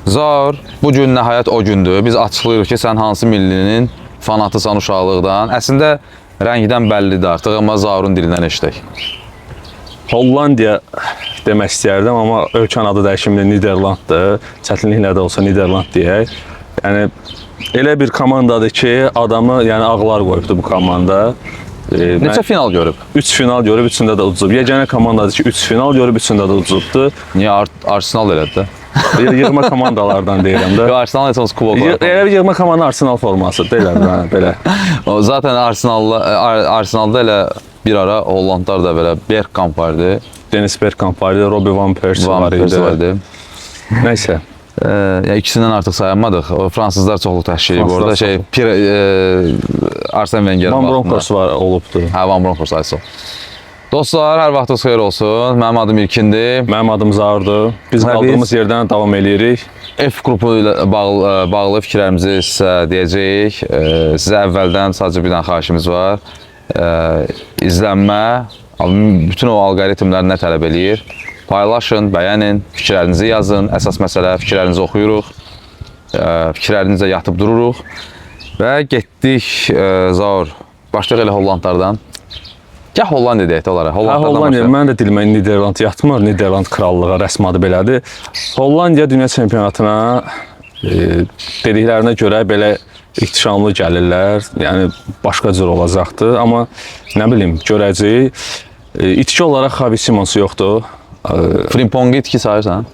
Zaur, bu gün nəhayət o gündür. Biz açıqlayırıq ki, sən hansı millinin fanatısan uşaqlıqdan. Əslində rəngdən bəllidir artıq, amma Zaurun dilindən eşidək. Hollandiya demək istəyərdim, amma ölkənin adı dəyişimli Niderlanddır. Çətinliklə də olsa Niderland deyək. Yəni elə bir komandadır ki, adamı yəni ağlar qoyubdu bu komanda. Neçə final görüb? 3 final görüb, üçündə də uduzub. Yeganə komandadır ki, 3 final görüb, üçündə də uduzubdu. Niyə Arsenal elədi də? Yığma komandalardan deyirəm də. Yox, Arsenal heç olmasa kubok var. Elə bir yığma komanda Arsenal forması deyirəm mən belə. O zaten Arsenal'la Arsenal'da elə bir ara Hollandlar da belə Bergkamp vardı, Dennis Bergkamp var idi, Robbie Van Persie Van var Persie idi. var idi. Nəysə. Yəni ikisindən artıq sayılmadıq. O fransızlar çoxluq təşkil edib orada Fransızlar şey Arsene Wengerin Van vaxtında. Bronckhorst var olubdu. Hə, Van Bronckhorst ayısı. Dostlar, hər vaxtınız xeyir olsun. Mənim adım İlkindir. Mənim adım Zaurdur. Biz Və biz- qaldığımız yerdən davam eləyirik. F qrupu ilə bağlı fikirlərimizi sizə deyəcəyik. Sizə əvvəldən sadəcə bir dənə xahişimiz var. İzlənmə, bütün o alqoritmlər nə tələb eləyir? Paylaşın, bəyənin, fikirlərinizi yazın. Əsas məsələ fikirlərinizi oxuyuruq. Fikirlərinizlə yatıb dururuq. Və getdik Zaur. Başlayaq elə Hollandlardan. Gəl Hollandiya deyək də onlara. Hə, Hollandlardan Hollandiya, başlayaq. mən də dilimə Niderland yatmır, Niderland krallığı rəsmi adı belədir. Hollandiya dünya çempionatına dediklərinə görə belə ihtişamlı gəlirlər. Yəni başqa cür olacaqdı, amma nə bilim, görəcəyik. İtki olaraq Xavi Simons yoxdur. Frimpong'u itki sayırsan?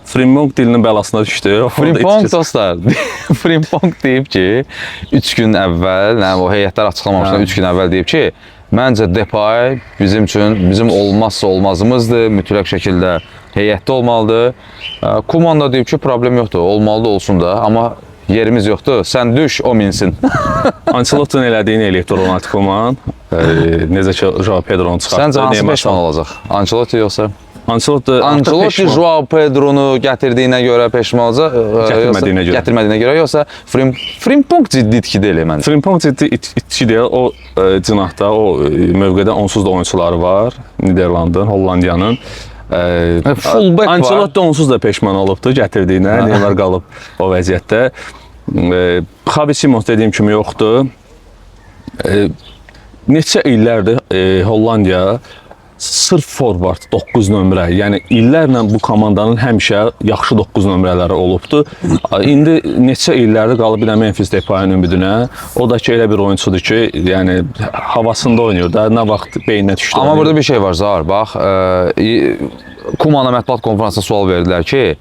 Frimpong dilinin bəlasına düşdü. O da Frimpong itkisi. dostlar, Frimpong deyib ki, 3 gün əvvəl, nə o heyətlər açıqlamamışdan Hə. 3 gün əvvəl deyib ki, məncə Depay bizim üçün bizim olmazsa olmazımızdır, mütləq şəkildə heyətdə olmalıdır. Koeman da deyib ki, problem yoxdur, olmalıdır olsun da, amma yerimiz yoxdur. Sən düş, o minsin. Ancelottinin elədiyini eləyibdi Ronald Koeman. Necə ki Joao Pedro-nu çıxartdı. Səncə hansı Neymar peşman olacaq? Ancelotti yoxsa? Ancelotti artıq Ancelotti peşman. Joao Pedro-nu gətirdiyinə görə peşman olacaq, Gətirmədiyinə görə. Gətirmədiyinə görə yoxsa Frimpong ciddi itki deyil məncə. Frimpong ciddi itki deyil. O cinahda, o mövqedə onsuz da oyunçuları var. Niderlandın, Hollandiyanın. Full back var. Ancelotti onsuz da peşman olubdu gətirdiyinə. Neymar qalıb o vəziyyətdə. Xavi Simons dediyim kimi yoxdur. Neçə illərdir Hollandiya sırf forvard 9 nömrə, yəni illərlə bu komandanın həmişə yaxşı 9 nömrələri olubdu. İndi neçə illərdir qalıb bir də Memphis Depayın ümidinə. O da ki elə bir oyunçudur ki, yəni havasında oynayır da, nə vaxt beyninə düşdü. Amma oynayır. burada bir şey var Zahar, bax, Kumana mətbuat konfransında sual verdilər ki,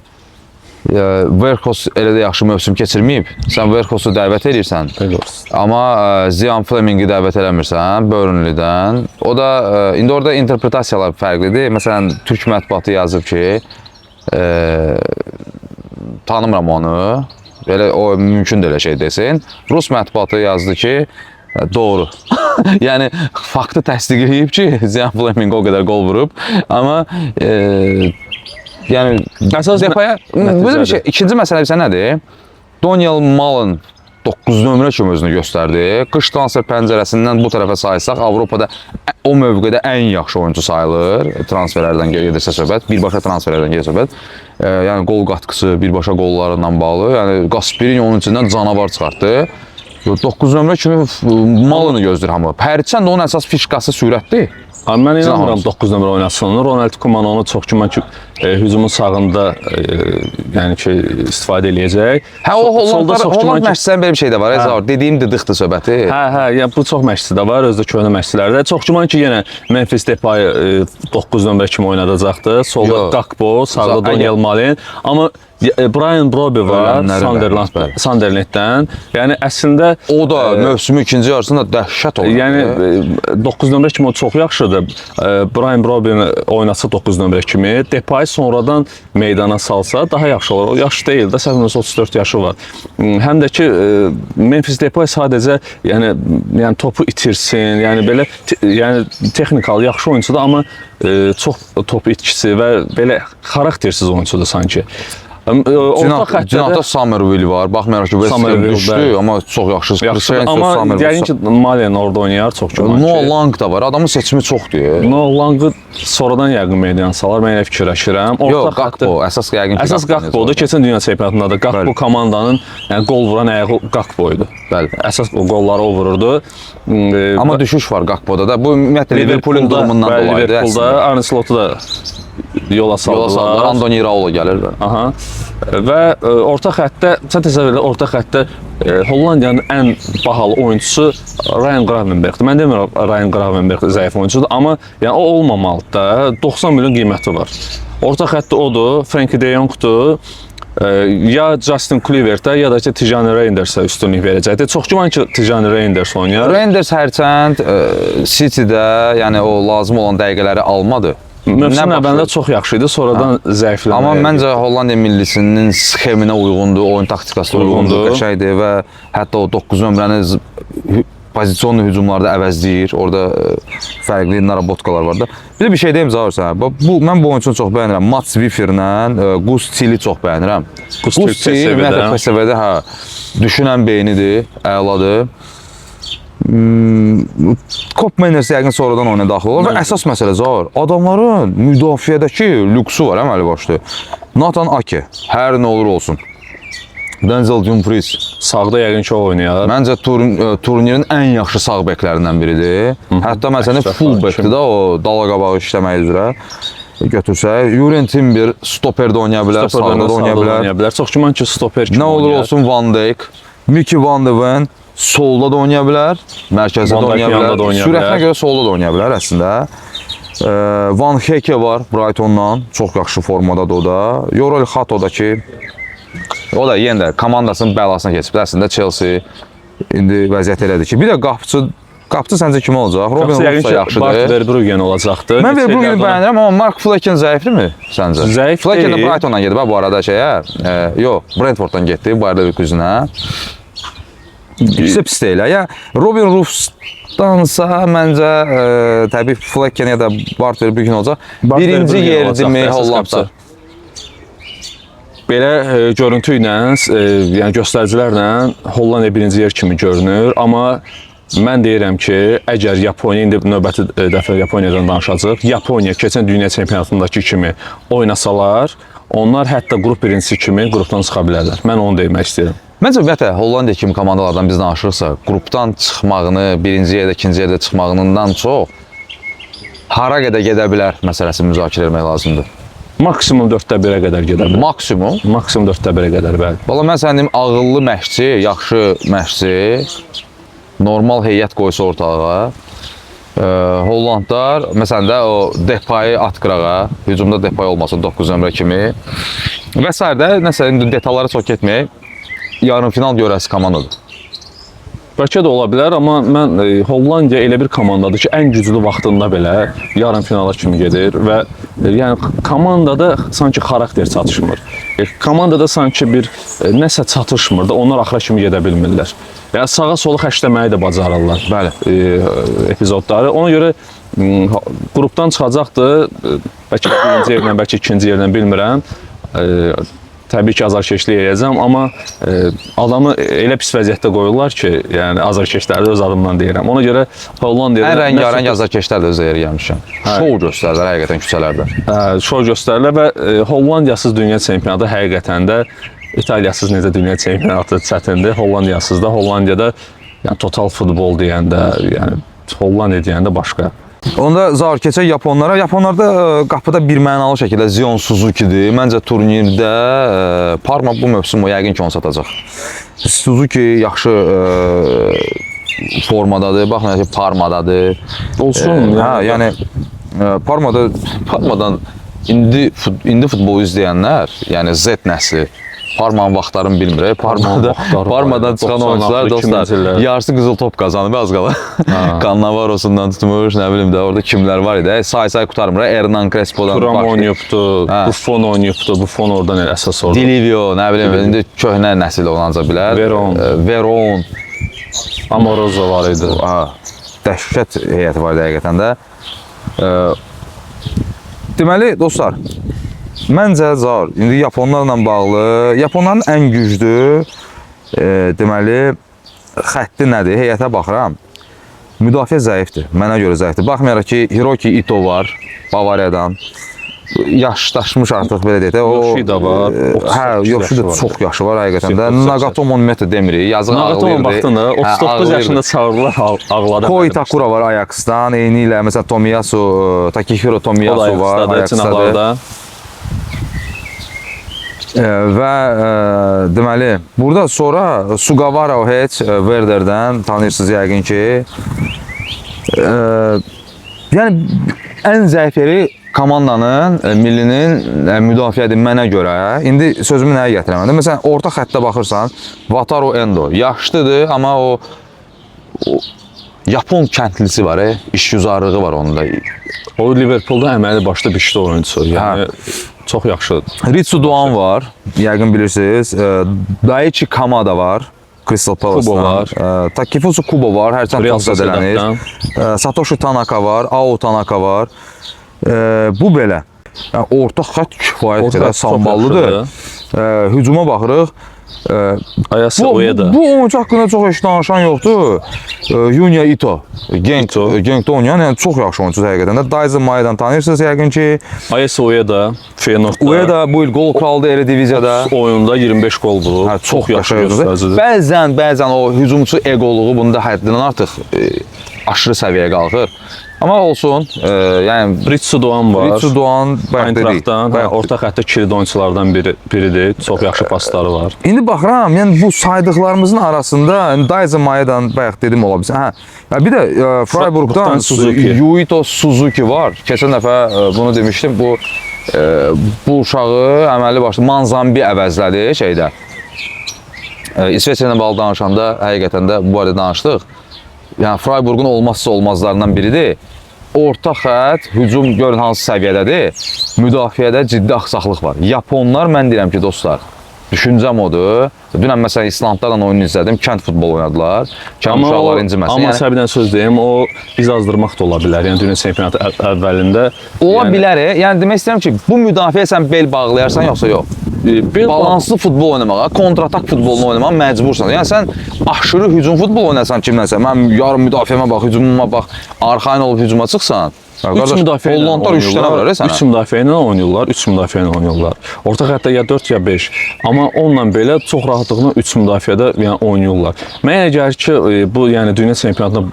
Verkos elə də yaxşı mövsüm keçirməyib. Sən Verkosu dəvət edirsən. Weghorst. Amma Zian Flemingi dəvət eləmirsən Burnley-dən. O da indi orada interpretasiyalar fərqlidir. Məsələn, türk mətbuatı yazıb ki, tanımıram onu. Elə o mümkündür elə şey desin. Rus mətbuatı yazdı ki, doğru. Yəni faktı təsdiqləyib ki, Zian Fleming o qədər qol vurub. Amma yəni Əsas Depaya burada bir şey, ikinci məsələ isə nədir? Daniel Malen 9 nömrə kimi özünü göstərdi. Qış transfer pəncərəsindən bu tərəfə saysaq, Avropada o mövqedə ən yaxşı oyunçu sayılır. Transferlərdən gedirsə söhbət, birbaşa transferlərdən gedirsə söhbət. Yəni qol qatqısı, birbaşa qollarından bağlı. Yəni Gasperini onun içindən canavar çıxartdı. 9 nömrə kimi Malen'i gözləyir hamı. Hərçənd onun əsas fişkası sürətdir. Amma mən inanmıram Cinah 9 nömrə oynasın. Ronald Koeman onu çox güman ki, hücumun sağında yəni ki istifadə eləyəcək. Hə o Solda Hollandlar, çox güman Holland ki- məşqçilərin belə bir şey də var. Hə. Dediyim dıdıqdır söhbəti. Hə, yəni bu çox məşqçi də var, özü də köhnə məşqçilərdə. Çox güman ki, yenə Memphis Depay 9 nömrə kimi oynadacaqdı. Solda Yox. Gakpo, sağda Daniel Malen. Amma Brian Brobbey var Ölənləri Sunderland, bəli. Sunderlanddən. Yəni əslində O da mövsümün ikinci yarısında dəhşət oynadı. Yəni 9 nömrə kimi o çox yaxşıdır. Brian Brobbey oynasa 9 nömrə kimi, Depay sonradan meydana salsa daha yaxşı olar. O yaş deyil də, səhv etmirəmsə 34 yaşı var. Həm də ki Memphis Depay sadəcə yəni topu itirsin, yəni belə yəni texnikalı yaxşı oyunçudur, amma çox top itkisi və belə xaraktersiz oyunçudur sanki. Orta xəttdə Cinahda Summerville var. Baxmayaraq ki, West Ham Summerville, düşdü, bəli. amma çox yaxşı. yaxşı, Crescencio amma Summerville. yəqin ki Malen orada oynayar, çox güman Noah ki. Lang da var. Adamın seçimi çoxdur. Noah Langı sonradan yəqin meydana salar, mən elə fikirləşirəm. Orta Yox, Gakpo. Əsas yəqin ki, Əsas Gakpo Gakpo'dur. Keçən dünya çempionatında da Gakpo Bəli. komandanın, yəni qol vuran ayağı Gakpo idi. Bəli. Əsas o qolları o vururdu. Amma düşüş var Gakpo'da da. Bu ümumiyyətlə Liverpool'un durumundan bəli, dolayıdır Liverpoolda əslində. Arne Slotu da yola saldılar. Yola saldılar. Andoni Iraola gəlir. Aha. Və orta xəttdə, sən təsəvvür elə, orta xəttdə Hollandiyanın ən bahalı oyunçusu Ryan Gravenberch-dir. Mən demirəm Ryan Gravenberch zəif oyunçudur, amma yəni o olmamalıdır da. 90 milyon qiyməti var. Orta xəttdə odur, Frenkie de Jongdur. Ya Justin Kluivertə, ya da ki Tijani Reijndersə üstünlük verəcəkdir. Çox güman ki Tijani Reijnders oynayar. Reinders hərçənd City-də, yəni o lazım olan dəqiqələri almadı. Mövsüm Nə əvvəlində başa- çox yaxşı idi, sonradan zəifləməyə. Amma məncə Hollandiya millisinin sxeminə uyğundur, oyun taktikasına uyğundur, Uyğundur. qəşəngdir və hətta o 9 nömrəni pozisionlu hücumlarda əvəzləyir. Orada fərqli narabotkalar var da. Bir də bir şey deyim Zaur sənə. Bax, bu mən bu oyunçunu çox bəyənirəm. Mats Wifferlə Gus Tilli çox bəyənirəm. Gus Till Gus Till PSV-də. ümumiyyətlə PSV-də hə düşünən beynidir, əladır. Kop Meners yəqin sonradan oyuna daxil olur və əsas məsələ Zaur, adamların müdafiədəki lüksu var əməli başlı. Nathan Ake, hər nə olur olsun. Denzel Dumfries, Sağda yəqin ki o oynayar. məncə turnirin ən yaxşı sağ beklərindən biridir. Hətta məsələn Əşrəf full Hakimi. bekdir də o dala qabağı işləmək üzrə götürsək. Jurgen Timber stoperdə oynaya bilər, Stoperdən sağda da oynaya bilər. oynaya bilər. Çox güman ki stoper kimi Nə olur oynayar. olsun Van Dijk, Mickey Van de Ven solda da oynaya bilər, mərkəzdə Van də Dijk oynaya yanında bilər. da oynaya Sürətinə bilər. görə solda da oynaya bilər əslində. Van Hecke var Brightondan, çox yaxşı formadadır o da. Yorel Hato da ki, o da yenə də komandasının bəlasına keçibdir. Əslində Chelsea indi vəziyyət elədir ki, bir də qapıçı səncə kim olacaq? Robin Qapıçı yəqin Ruffs da ki Bart yaxşıdır. Verbruggen olacaqdır. Mən Neçə Verbruggen'i illərdir ona- bəyənirəm, amma Mark Flecken zəifdirmi səncə? Zəif Flecken də deyil. Brightondan gedib ha bu arada şeyə. Yox, Brentforddan getdi Bayer Leverkusenə. İkisi də pis deyil. Ya Robin Ruffsdansa məncə təbii Flecken ya da Bart Verbruggen olacaq. Bart Birinci Verbruggen yerdimi olacaqdır, əsas Hollandda. qapıçı. Belə görüntü ilə, yəni göstəricilərlə Hollandiya birinci yer kimi görünür, amma mən deyirəm ki, əgər Yaponiya indi növbəti dəfə Yaponiyadan danışacağıq. Yaponiya keçən dünya çempionatındakı kimi oynasalar, onlar hətta qrup birincisi kimi qrupdan çıxa bilərlər. Mən onu demək istəyirəm. Məncə ümumiyyətlə Hollandiya kimi komandalardan biz danışırsa, qrupdan çıxmağını, birinci yerdə, ikinci yerdə çıxmağından çox hara qədər gedə bilər məsələsini müzakirə etmək lazımdır. Maksimum 4də 1-ə qədər gedə bilər. Maksimum. Maksimum 4də 1-ə qədər, bəli. Valla mən sənə deyim, ağıllı məşqçi, yaxşı məşqçi, normal heyət qoysa ortalığa, Hollandlar, məsələn də o Depay at qırağa, hücumda Depay olmasın 9 nömrə kimi və sair də, nəsə indi detallara çox getməyək. Yarım final görəsi komandadır. Bəlkə də ola bilər, amma mən Hollandiya elə bir komandadır ki, ən güclü vaxtında belə yarım finala kimi gedir və yəni komandada sanki xarakter çatışmır. Komandada sanki bir nəsə çatışmır da, onlar axıra kimi gedə bilmirlər. Yəni sağa sola xərcləməyi də bacarırlar. Bəli. Epizodları. Ona görə qrupdan çıxacaqdı. Bəlkə birinci yerlə, bəlkə ikinci yerlə bilmirəm. Təbii ki, azarkeşlik eləyəcəm, amma adamı elə pis vəziyyətdə qoyurlar ki, yəni azarkeşləri də öz adımdan deyirəm. Ona görə Hollandiyada Ən rəngarəng azarkeşlər də öz yerə gəlmişəm. Şou göstərdilər həqiqətən küçələrdə. Şou göstərirlər və Hollandiyasız dünya çempionatı həqiqətən də İtaliyasız necə dünya çempionatı çətindir, Hollandiyasız da. Hollandiyada yəni total futbol deyəndə, yəni Hollandiya deyəndə başqa. Onda Zaur keçək Yaponlara. Yaponlarda qapıda bir mənalı şəkildə Zion Suzuki'dir. Məncə turnirdə Parma bu mövsüm o yəqin ki onu satacaq. Suzuki yaxşı formadadır. Baxmayaraq ki Parmadadır. Olsun. Hə, yəni Parmadan indi futbolu izləyənlər, yəni Z nəsli Parmanın vaxtlarını bilmir. Parmadan çıxan oyunçular dostlar, yarısı qızıl top qazanıb az qala. Cannavarosundan tutmuş, nə bilim də orada kimlər var idi. Say-say qurtarmır. Hernan Crespo'dan Thuram oynayıbdı, Buffon oynayıbdı, Buffon oradan elə əsas orada. Dilivio, nə bilim, indi köhnə nəsil olan ancaq bilər. Veron. Veron. Amoroso var idi. Dəhşət heyəti var idi həqiqətən də. Deməli, dostlar, Məncə Zaur, indi yaponlarla bağlı, yaponların ən güclü deməli xətti nədir? Heyətə baxıram. Müdafiə zəifdir. Mənə görə zəifdir. Baxmayaraq ki, Hiroki Ito var Bavariyadan. Yaşdaşmış artıq belə deyək də. O Yoshida var, Hə, 38 Yoshida yaşı var. çox yaşı var həqiqətən də. 38. Nagatomo Meta demirik. Yazıq Nagatomo ağlayırdı. baxdın da Hə, 39 ağlayırdı. yaşında çağırdılar, ağladı. Koi Takura var Ajax-dan. Eyni ilə məsələn Tomiyasu, Takehiro O da Tomiyasu var Ajax-dadır, Ajax-dadır. cinahlarda. Və deməli, burada sonra Sugawara o heç Werderdən tanıyırsınız yəqin ki. Yəni ən zəif yeri komandanın, millinin müdafiədir mənə görə. İndi sözümü nəyə gətirəm? Məsələn, orta xəttə baxırsan, Wataru Endo yaşlıdır, amma o Yapon kəndlisi var, işgüzarlığı var onda. O Liverpoolda əməli başlı bişli oyunçu. Yəni çox yaxşı. Ritsu Doan var, yəqin bilirsiniz. Daichi Kamada var. Crystal Palace-dan. Kubo var. Takefusa Kubo var, hərçənd Real çox zədələnir. Sociedad'dan. Satoshi Tanaka var, Ao Tanaka var. Bu belə. Yəni, orta xətt kifayət Orta qədər xətt çox samballıdır. Hücuma baxırıq. Ayase Bu, Ueda. bu oyuncu haqqında çox heç danışan yoxdur. Junya Ito, Genk, Ito. Genkdə oynayan, yəni çox yaxşı oyuncu həqiqətən də. Daizen Maedan tanıyırsınız yəqin ki. Ayase Ueda Feyenoordda. Ueda bu il qol kralıdır Erediviziyada. Oyunda 25 gol vurub. Hə, çox yaxşı qəşəng oyuncudur. göstəricidir. Bəzən o hücumçu eqoluğu bunda həddindən artıq aşırı səviyyəyə qalxır. Amma olsun, yəni Ritsu Doan var. Ritsu Doan bayaq dedik. Eintrachtdan, hə, Bayaq orta xəttdə kilit oyunçulardan biridir. Çox yaxşı pasları var. İndi baxıram, yəni bu saydıqlarımızın arasında yəni Daizen Maedan bayaq dedim ola bilsin. Hə. Ya bir də Freiburgdan Suzuki. Yuito Suzuki var. Keçən dəfə bunu demişdim. Bu bu uşağı əməlli başlı Manzambi əvəzlədi şeydə. İsveçrə ilə bağlı danışanda həqiqətən də bu barədə danışdıq. Yəni Freiburgun olmazsa olmazlarından biridir. Orta xətt, hücum görün hansı səviyyədədir. Müdafiədə ciddi axsaqlıq var. Yaponlar mən deyirəm ki, dostlar, düşüncəm odur. Dünən məsələn İslandlarla oyunu izlədim. Kənd futbolu oynadılar. Kənd uşaqları inciməsin. Amma Yəni, sənə bir dənə söz deyim, o biz azdırmaq da ola bilər. Yəni dünya çempionatı əvvəlində ola yəni, bilər. Yəni demək istəyirəm ki, bu müdafiəyə sən bel bağlayarsan yoxsa yox? Bel Balanslı futbol oynamağa, kontratak futbolunu oynamağa məcbursan. Yəni sən aşırı hücum futbolu oynasan kimdənsə, mən yarım müdafiəmə bax, hücumuma bax, arxayın olub hücuma çıxsan. Üç müdafiə ilə Hollandlar 3 dənə vurur sənə. 3 müdafiə ilə oynayırlar, 3 müdafiə ilə oynayırlar. Orta xəttdə ya 4 ya 5. Amma onunla belə çox rahatlıqla 3 müdafiədə yəni oynayırlar. Mənə elə gəlir ki, bu yəni dünya çempionatında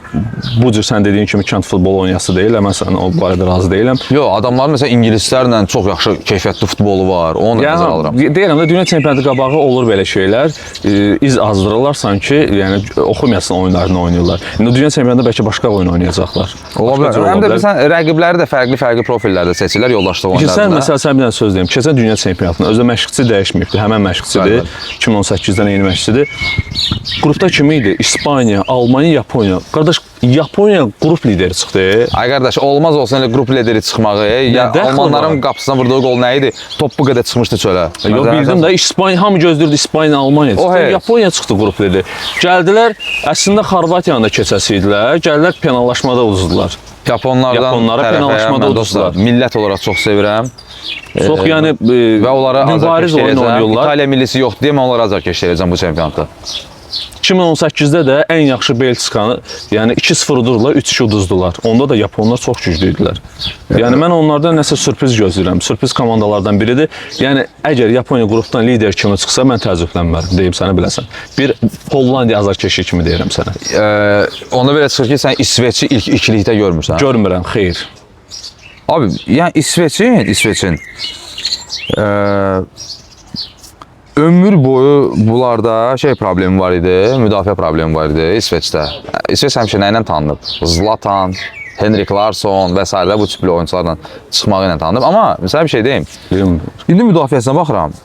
bu cür sən dediyin kimi kənd futbolu oynayası deyil. Mən sənin o barədə razı deyiləm. Yox, adamların məsələn ingilislərlə çox yaxşı keyfiyyətli futbolu var. Onu da nəzərə alıram. Yəni deyirəm də dünya çempionatı qabağı olur belə şeylər. İz azdırırlar sanki, yəni oxumayasın oyunlarını oynayırlar. İndi dünya çempionatında bəlkə başqa oyun oynayacaqlar. Ola Başqa bilər. cür Həm də ola bilər. bilirsən rəqibləri də fərqli-fərqli profillərdə seçirlər yoldaşlıq Ki, sən oyunlarında. məsələn sən bir dənə söz deyim. Keçən dünya çempionatında özü məşqçi dəyişməyibdi. Həmən məşqçidir. 2018-dən eyni məşqçidir. Qrupda kim idi? İspaniya, Almaniya, Yaponiya. Qardaş, Yaponiya qrup lideri çıxdı. Ay qardaş, olmaz olsun elə qrup lideri çıxmağı. Ya dəxli Almanların var? qapısına vurduğu qol nə idi? Top bu qədər çıxmışdı çölə. Yox bildim də İspaniya hamı gözləyirdi İspaniya, Almaniya O çıxdı. heç. Yaponiya çıxdı qrup lideri. Gəldilər, əslində Xorvatiyanı da keçəsi idilər. Gəldilər penallaşmada uduzdular. Yaponlardan Yaponlara tərəfəyəm penallaşmada mən dostlar. uduzdular. Millət olaraq çox sevirəm. Çox yəni Və onlara mübariz azarkeş oyun eləyəcəm. oynayırlar. İtaliya millisi yoxdur deyə mən onlara azarkeş eləyəcəm bu çempionatda. 2018-də də ən yaxşı Belçikanı, yəni 2-0 udurdular, 3-2 uduzdular. Onda da yaponlar çox güclü idilər. Yəni mən onlardan nəsə sürpriz gözləyirəm. Sürpriz komandalardan biridir. Yəni əgər Yaponiya qrupdan lider kimi çıxsa mən təəccüblənmərəm, deyim sənə biləsən. Bir Hollandiya azarkeşi kimi deyirəm sənə. Onda belə çıxır ki, sən İsveçi ilk ikilikdə görmürsən. Görmürəm, xeyr. Abi, yəni İsveçin ömür boyu bunlarda şey problemi var idi, müdafiə problemi var idi İsveçdə. İsveç həmişə nə ilə tanınıb? Zlatan, Henrik Larsson və sairə bu tipli oyunçularla çıxmağı ilə tanınıb. Amma məsələn bir şey deyim. Bilmirəm. İndi müdafiəsinə baxıram.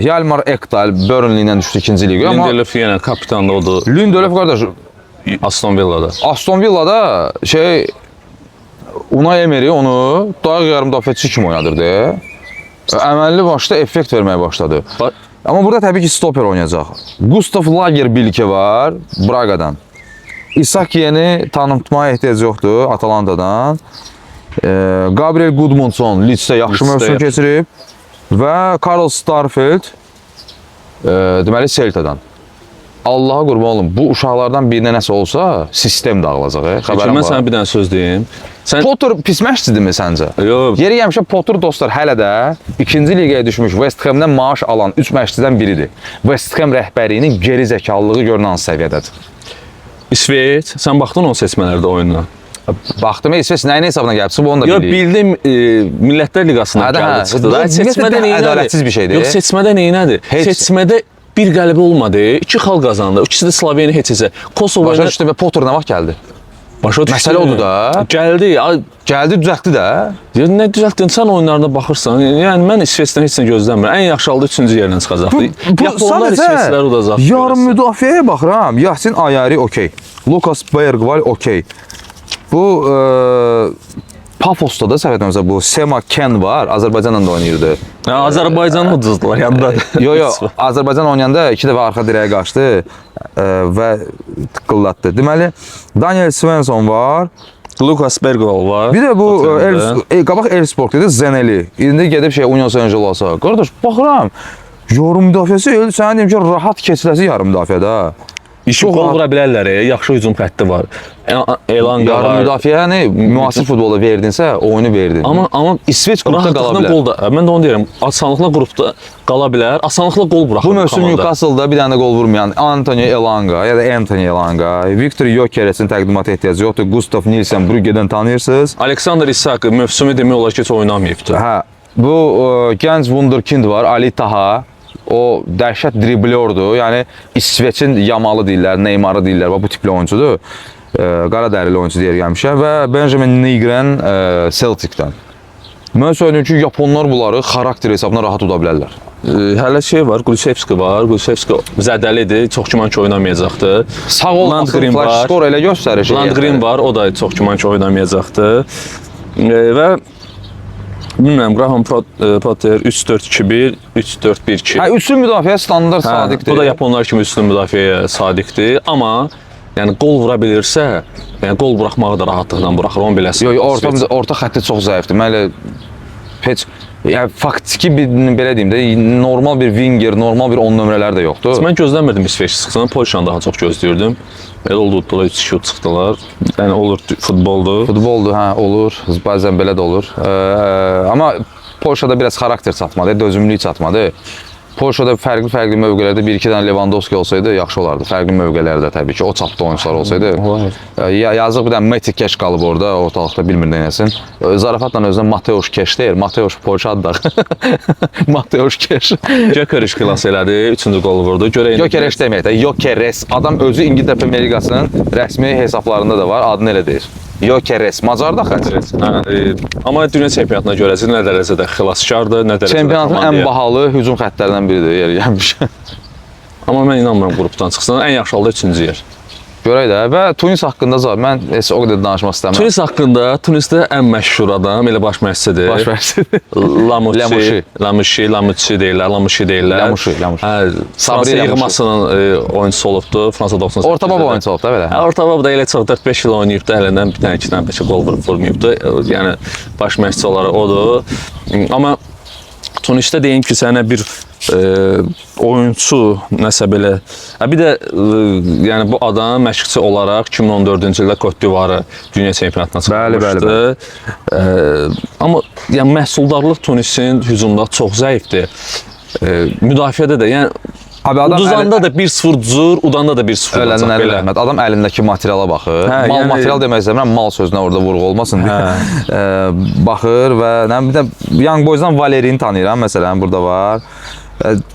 Hjalmar Ekdal Burnley ilə düşdü ikinci liqə, amma Lindelöf yenə kapitan da odur Lindelöf qardaş Aston Villa'da. Aston Villa'da şey Unai Emery onu dayaq yarım müdafiəçi kimi oynadırdı. Əməlli başlı effekt verməyə başladı. Bax, Amma burada təbii ki stoper oynayacaq. Gustav Lagerbielke var Braga'dan. Isak Yeni tanıtmaya ehtiyac yoxdur Atalanta'dan. Gabriel Gudmundsson Leeds'də yaxşı Leeds'də mövsüm yaxşı. keçirib. Və Karl Starfelt deməli Celta'dan. Allaha qurban olum, bu uşaqlardan birinə nəsə olsa, sistem dağılacaq. Xəbərim Mən var. sənə bir dənə söz deyim. Sən Potter pis məşqçidirmi səncə? Yox. Yeri gəlmişə Potter dostlar hələ də ikinci liqaya düşmüş West Ham-dən maaş alan 3 məşqçidən biridir. West Ham rəhbərliyinin geri zəkalılığı görün hansı səviyyədədir. İsveç, sən baxdın o seçmələrdə oyununa. Baxdım, İsveç nəyin hesabına gəlib? Çıxıb onu da Yox, bilirik. bildim, Millətlər Liqasına Hə də, gəldi, hə. çıxdı da. Bu, ümumiyyətlə Seçmədə də neynədir? ədalətsiz bir şeydir. Yox, seçmədə neynədir? Heç. Seçmədə bir qələbə olmadı, iki xal qazandı. İkisi də Sloveniya heç heçə. Kosovo Başa ilə düşdüm və Potter nə vaxt gəldi? başa düşdüm. Məsələ odur da. Gəldi. Ay, Gəldi, düzəltdi də. ya nə düzəltdin? Sən oyunlarına baxırsan. Yəni mən İsveçdən heç nə gözləmirəm. Ən yaxşı halda üçüncü yerdən çıxacaqdı. Yaponlar İsveçləri udacaq. Yarım müdafiəyə baxıram. Yasin Ayari okey. Lucas Bergvall okey. Bu Pafosda da səhv etmirəmsə bu Sema Ken var. Azərbaycanla da oynayırdı. Hə, Azərbaycanı uduzdular yanda. Yo yo, Azərbaycan oynayanda iki dəfə arxa dirəyə qaçdı və tıqqıllatdı. Deməli, Daniel Svensson var. Lucas Bergvall var. Bir də bu Tottenham'da. Qabaq Elfsborg dedi, Zeneli. İndi gedib şey Union Saint-Gilloise. Qardaş, baxıram. Yarım müdafiəsi el sənə deyim ki, rahat keçiləsi yarım müdafiədə. İşi Çox qol rahat. vura bilərlər, yaxşı hücum xətti var. Elanga Yarım var. müdafiəni müasir futbolda verdinsə, oyunu verdin. Amma İsveç qrupda qala rahatlıqla bilər. qol da. Mən də onu deyirəm. Asanlıqla qrupda qala bilər. Asanlıqla qol buraxır Bu mövsüm komanda. Newcastle-da bir dənə də qol vurmayan Anthony Elanga ya da Anthony Elanga, Victor Gyökeresin təqdimata ehtiyacı yoxdur. Gustav Nielsen Brüggedən tanıyırsınız. Alexander Isak mövsümü demək olar ki, heç oynamayıbdı. Hə, bu gənc wunderkind var, Ali Taha. O dəhşət driblyordur. Yəni İsveçin Yamalı deyirlər, Neymarı deyirlər. Bax bu tipli oyuncudur. Qara dərili oyuncu deyər gəlmişəm və Benjamin Nygren Celtic-dən. Mən söyləyim ki, yaponlar bunları xarakter hesabına rahat uda bilərlər. Hələ şey var, Kulusevski var. Kulusevski zədəlidir, çox güman ki oynamayacaqdı. Sağ olmasın, Landgren flash var. skor elə göstərir. Şey Landgren var, o da çox güman ki oynamayacaqdı. Və bilmirəm, Graham Potter 3-4-2-1, 3-4-1-2. Hə, üçlü müdafiə standart Hə, sadiqdir. Bu da yaponlar kimi üstün müdafiəyə sadiqdir, amma yəni qol vura bilirsə, yəni qol buraxmağı da rahatlıqla buraxır, onu biləsən. Yox, yox, orta xətti çox zəifdir. Mən elə heç yəni faktiki bir belə deyim də normal bir winger, normal bir 10 nömrələr də yoxdur. Mən gözləmirdim İsveç çıxsın, Polşanı daha çox gözləyirdim. Elə oldu, uddular, 3-2 çıxdılar. Yəni olur, futboldur. Futboldur, hə, olur. Bəzən belə də olur. Amma Polşada biraz xarakter çatmadı, dözümlülük çatmadı. Polşada fərqli-fərqli mövqelərdə bir-iki dənə Lewandowski olsaydı yaxşı olardı. Fərqli mövqelərdə təbii ki, o çapda oyunçular olsaydı. Olar. Yazıq bir dənə Matic Keş qalıb orada, ortalıqda bilmir nə etsin. Zarafatla özünə Mateusz Keş deyir. Mateusz Polşa adı da. Mateusz Keş. Gyökeres xilas elədi, üçüncü qolu vurdu. Görək indi- Gyökeres deməyək də, Gyökeres. Adam özü İngiltərə Premyer Liqasının rəsmi hesablarında da var, adını elə deyir. Gyökeres. Macar da xətt. Hə, amma dünya çempionatına görəsə nə dərəcədə xilaskardır, nə dərəcədə Çempionatın ən komandaya. bahalı hücum xəttlərindən biridir yeri gəlmiş. Amma mən inanmıram qrupdan çıxsın. Ən yaxşı halda üçüncü yer. Görək də və Tunis haqqında mən heç o qədər danışmaq istəmirəm. Tunis haqqında, Tunisdə ən məşhur adam elə baş məşqçidir. Baş məşqçidir. Lamuşi, Lamuşi. Lamuşi, Lamuşi deyirlər, Lamuşi deyirlər. Lamuşi, Lamuşi. Hə, Sabri Fransa Lamuşi. yığmasının oyunçusu olubdu. Fransa 98. Orta baba oyunçusu olub da belə. Hə, orta baba da elə çox 4-5 il oynayıb da əlindən bir dənə iki dənə bəlkə qol vurub vurmayıbdı. Yəni baş məşqçi olaraq odur. Amma Tunisdə deyim ki, sənə bir oyunçu nəsə belə. Hə, bir də yəni bu adam məşqçi olaraq 2014-cü ildə Kot d'Ivoire dünya çempionatına Bəli, bəli, çıxmışdı. Amma yəni məhsuldarlıq Tunisin hücumda çox zəifdir. Müdafiədə də, yəni Abi adam uduzanda da 1-0 uduzur, udanda da 1-0 udacaq Ölənlərə belə. rəhmət. Adam əlindəki materiala baxır. Hə, mal yəni- material demək istəmirəm, mal sözünə orada vurğu olmasın deyə. Hə. Baxır və nə bir də Young Boys-dan Valerini tanıyıram məsələn, burada var.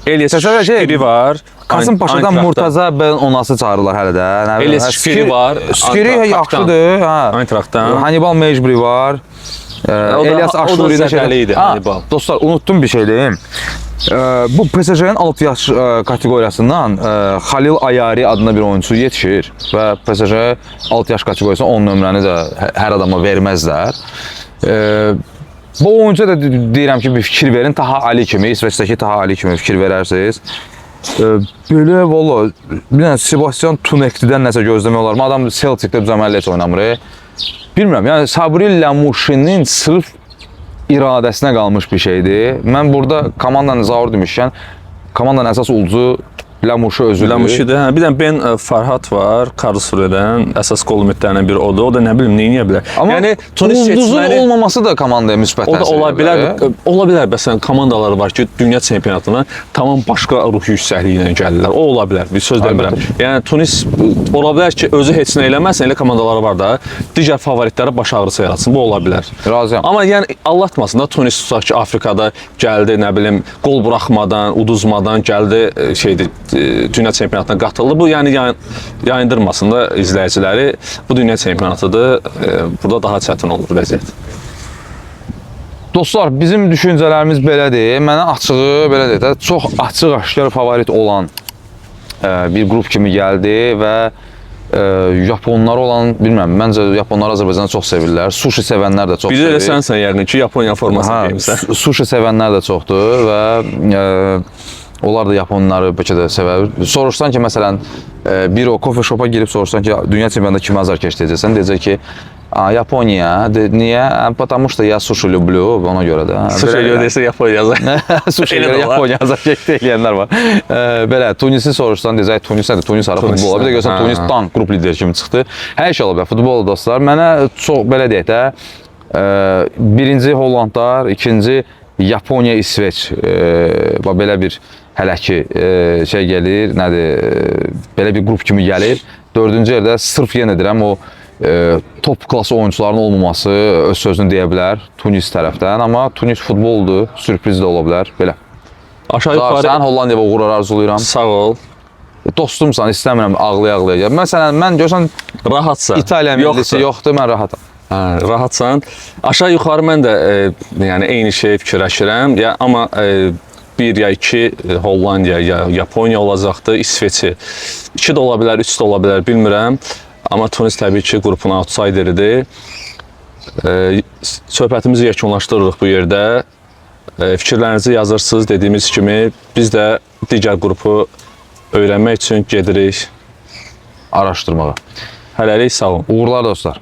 Elias Təsəvvür et, Şkiri var. Kasımpaşadan Eintrachtdan. Murtaza ben Onası çağırırlar hələ də. Nə bilim, Elias hə, Şkiri var. Skiri Eintrachtdan. yaxşıdır, hə. Eintrachtdan. Hannibal Mejbri var. O da- Elias o da Aşuri zədəli idi, Ha, Hannibal. Dostlar, unutdum bir şey deyim. Bu PSG-nin alt yaş kateqoriyasından Xalil Ayari adında bir oyunçu yetişir və PSG alt yaş kateqoriyasına 10 nömrəni də hər adama verməzlər. Bu oyuncuya da deyirəm ki, bir fikir verin. Taha Ali kimi, İsveçdəki Taha Ali kimi fikir verərsiniz. Belə valla bir dənə Sebastian Tuneklidən nəsə gözləmək olar. Adam Celtic-də düzəməlli heç oynamır. Bilmirəm, yəni Sabri Lamuşinin sırf İradəsinə qalmış bir şeydir. Mən burada komandanı Zaur demişkən, komandanın əsas ulduzu Lamuşu özüdür. Lamuşidir. Hə, bir də Ben Farhat var, Karlsruhe'dən. Əsas qol ümidlərindən biri odur. O da nə bilim nə edə bilər. Amma yəni Tunis ulduzun seçməli olmaması da komandaya müsbət O da təsir ola edə bilər. bilər. Ola bilər məsələn komandalar var ki, dünya çempionatına tamam başqa ruhi yüksəkliyi ilə gəlirlər. O ola bilər. Bir söz demirəm. Yəni Tunis ola bilər ki, özü heç nə eləməsin, elə komandalar var da, digər favoritlərə baş ağrısı yaratsın. Bu ola bilər. Razıyam. Amma yəni allatmasın da Tunis tutaq ki, Afrikada gəldi, nə bilim, qol buraxmadan, uduzmadan gəldi, şeydi, dünya çempionatına qatıldı. Bu yəni yayındırmasın da izləyiciləri. Bu dünya çempionatıdır. Burada daha çətin olur vəziyyət. Dostlar, bizim düşüncələrimiz belədir. Mənə açığı belə deyək də, çox açıq-aşkar favorit olan bir qrup kimi gəldi və yaponlar olan, bilmirəm, məncə yaponlar Azərbaycanı çox sevirlər. Sushi sevənlər də çox Biri elə sevir. sənsən yəqin ki, Yaponiya formasını Hə, geymisən. sushi sevənlər də çoxdur və onlar da yaponları bəlkə də sevər. Soruşsan ki, məsələn, bir o coffee shop-a girib soruşsan ki, dünya çempionatında kimə azarkeş deyəcəksən, deyəcək ki, "A, Yaponiya." De, niyə? Потому что я sushi люблю, ona görə də. Sushi Belə- görə desə Yaponiya yazar. Sushi Elə görə də olar. Yaponiya azarkeş eləyənlər var. Belə Tunisi soruşsan deyəcək Tunis nədir? Tunis hara Tunis futbola. Bir də görsən hə. Tunis tank qrup lideri kimi çıxdı. Hər şey ola bilər. Futbol dostlar. Mənə çox belə deyək də, birinci Hollandlar, ikinci Yaponiya, İsveç. Bax belə bir hələ ki şey gəlir, nədir? Belə bir qrup kimi gəlir. Dördüncü yerdə sırf yenə deyirəm o top klası oyunçuların olmaması öz sözünü deyə bilər Tunis tərəfdən, amma Tunis futboldur, sürpriz də ola bilər. Belə. Aşağı Zaur, yuxarı sən Hollandiyaya uğurlar arzulayıram. sağ ol. Dostumsan, istəmirəm ağlaya-ağlaya. gəl. Məsələn, mən görsən Rahatsan. İtaliya millisi yoxdur, mən rahatam. Hə, rahatsan. Aşağı yuxarı mən də yəni eyni şeyi fikirləşirəm. Ya amma bir ya iki Hollandiya ya Yaponiya olacaqdı, İsveçi. İki də ola bilər, üç də ola bilər, bilmirəm. Amma Tunis təbii ki, qrupun outsideridir. Söhbətimizi yekunlaşdırırıq bu yerdə. Fikirlərinizi yazırsınız dediyimiz kimi biz də digər qrupu öyrənmək üçün gedirik. Araşdırmağa. Hələlik sağ olun. Uğurlar dostlar.